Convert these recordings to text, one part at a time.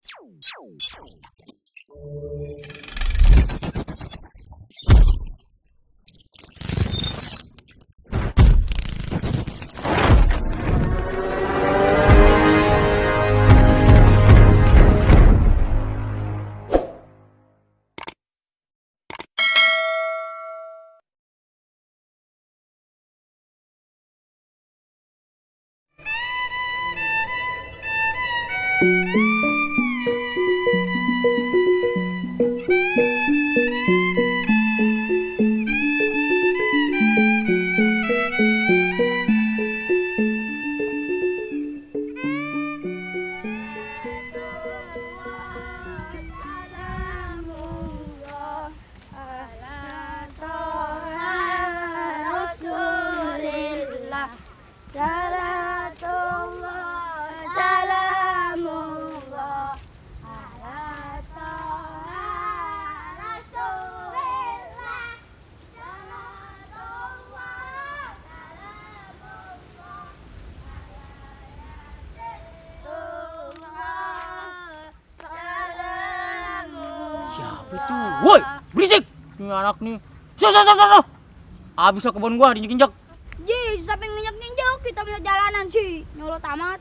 Siapa itu? Woi, berisik! Ini anak nih. So. Abis ke kebun gua diinjek-injek. Ji, siapa yang nginjek-nginjek? Kita bisa jalanan sih. Nyolot amat.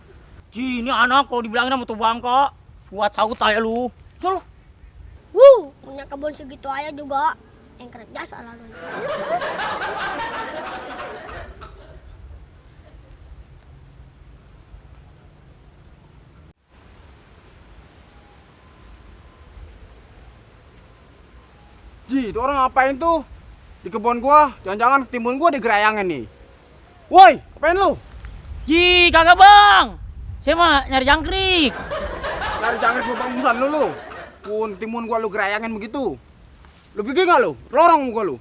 Ji, ini anak kalau dibilangin sama tuh bangka. Buat saut aja lu. Suruh. Punya kebun segitu aja juga. Yang kerja salah lu. Ji, itu orang ngapain tuh? Di kebun gua, jangan-jangan timun gua digerayangin nih. Woi, ngapain lu? Ji, kagak bang. Saya mah nyari jangkrik. Cari jangkrik lu bangbusan lu. Pun timun gua lu gerayangin begitu. Lu pikir nggak lu? Lorong muka lu.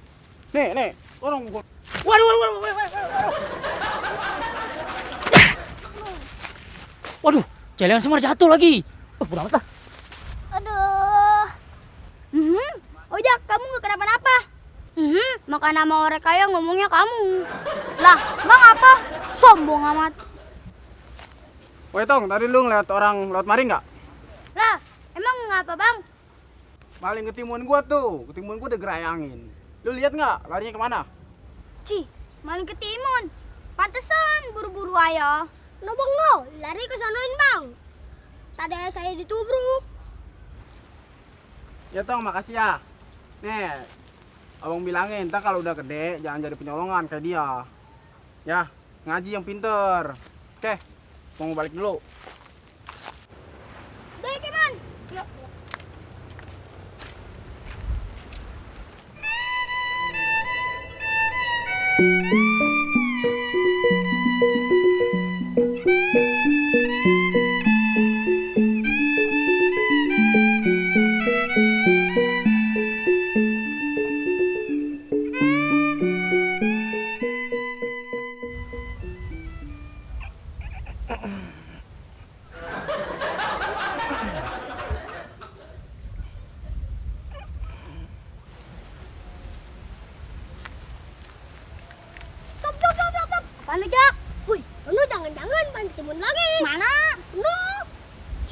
Nih, lorong muka. Waduh. Waduh, celengan semar jatuh lagi. Bodoh amat lah. Aduh. Ojak, kamu nggak kenapa-napa? Makan nama orang kaya ngomongnya kamu. Lah, bang apa? Sombong amat. Woi Tong, tadi lu ngeliat orang lewat mari nggak? Lah, emang ngapa bang? Maling ketimun gua tuh, ketimun gua udah gerayangin. Lu lihat nggak? Larinya kemana? Cih, maling ketimun. Pantesan buru-buru aja. No bang no, lari ke sanoin bang. Tadi saya ditubruk. Ya Tong, makasih ya. Nih, abang bilangin, ntar kalau udah gede jangan jadi penyolongan kayak dia. Ya, ngaji yang pinter. Oke, mau balik dulu. Baik, Man. Yuk. Stop. Apaan Jak? Wih, lu jangan-jangan main ketimun lagi. Mana? Lu.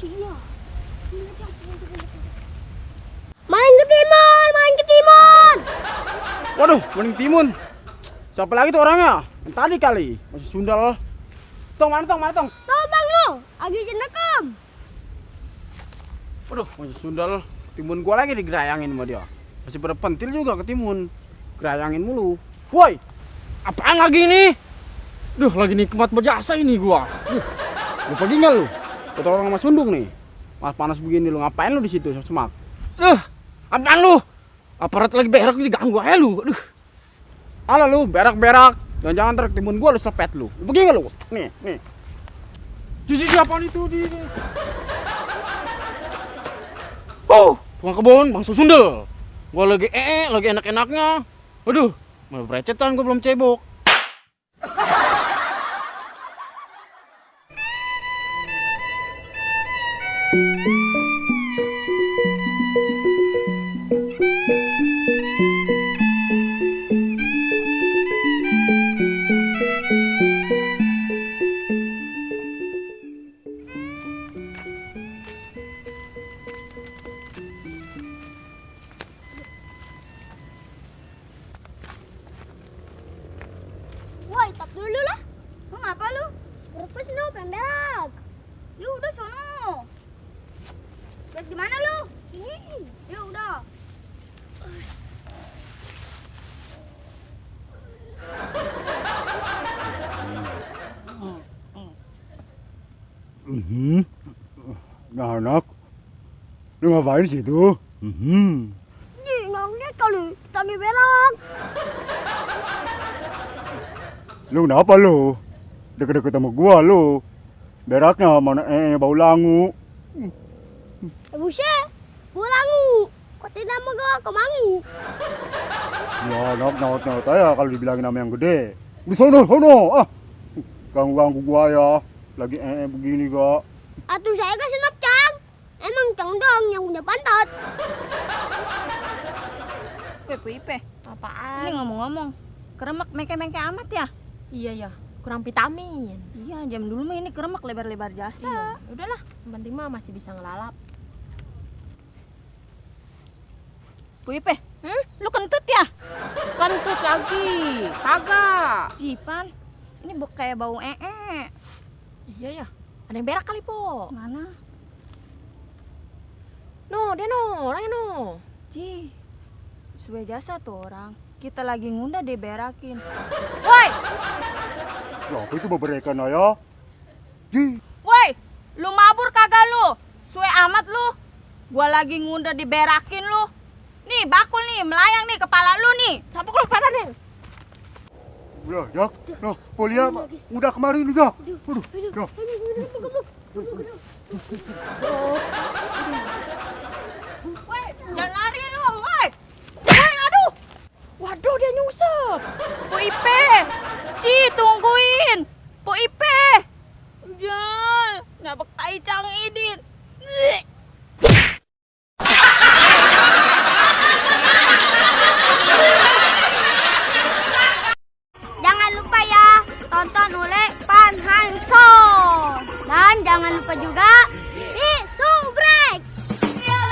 Cia. Main ketimun. Waduh, maling timun. Siapa lagi tuh orangnya? Yang tadi kali, masih sundal. Mana tong? Tuh bang lu, lagi jenekam. Waduh, masih sundal. Timun gua lagi digerayangin sama dia. Masih pada pentil juga ke timun. Gerayangin mulu. Woi, apaan lagi nih? Duh, lagi nikmat berjasa ini gua. Lu pergi nggak lu? Kata orang sama sundung nih. Mas panas begini lu, ngapain lu di situ semak? Apaan lu? Aparat lagi berak diganggu aja lu. Aduh. Alah lu, berak-berak. Jangan-jangan ntar timun gua lu selepet lu. Lu pergi nggak lu? Nih. Cuci apaan itu di? Tukang kebun, bangsa sundel. Gua lagi lagi enak-enaknya. Aduh, malah berecetan gua belum cebok. Ya udah. Nah, anak, lu ngapain di situ? Ji, nggak lihat kali kita lagi berak. Lu kenapa lu? Deket-deket sama gua lu. Beraknya mana bau langu. Buset, pulangu. Kok tidak mau ke mangi? Ya, anak nyaut-nyaut aja kalau dibilangin nama yang gede. Di sono, sono. Ah, ganggu-ganggu gua ya. Lagi begini kok. Atuh saya kan senap Cang. Emang Cang dong yang punya pantat. Ipe, Apaan? ini ngomong-ngomong, keremek mengke-mengke amat ya? Iya ya, kurang vitamin. Iya, jam dulu mah ini keremek lebar-lebar Iya, jasa. udahlah, yang penting mah masih bisa ngelalap. Bu Ipe, lu kentut ya? Kentut lagi, kagak. Jipan, ini kayak bau Iya ya, ada yang berak kali po. Mana? No, dia no, orangnya no. Ji, sesuai jasa tuh orang. Kita lagi ngunda dia berakin. Woi, Ya, apa itu beberekan ya? woi, lu mabur kagak lu? Suwe amat lu. Gua lagi ngunda diberakin lu. Nih, bakul nih, melayang nih kepala lu nih. Sampai kalau parah nih. Udah, Jak. Noh, Polia udah kemarin udah. Aduh, noh. Woi, jangan lari lu, woi. Woi, aduh. Waduh, dia nyungsep. Bu Ipe, Ci, tungguin. Bu Ipe. Jangan, nabek tai Cang Idin. Jangan lupa ya, tonton Ule Pan Hanso. Dan jangan lupa juga di subrek. Nah,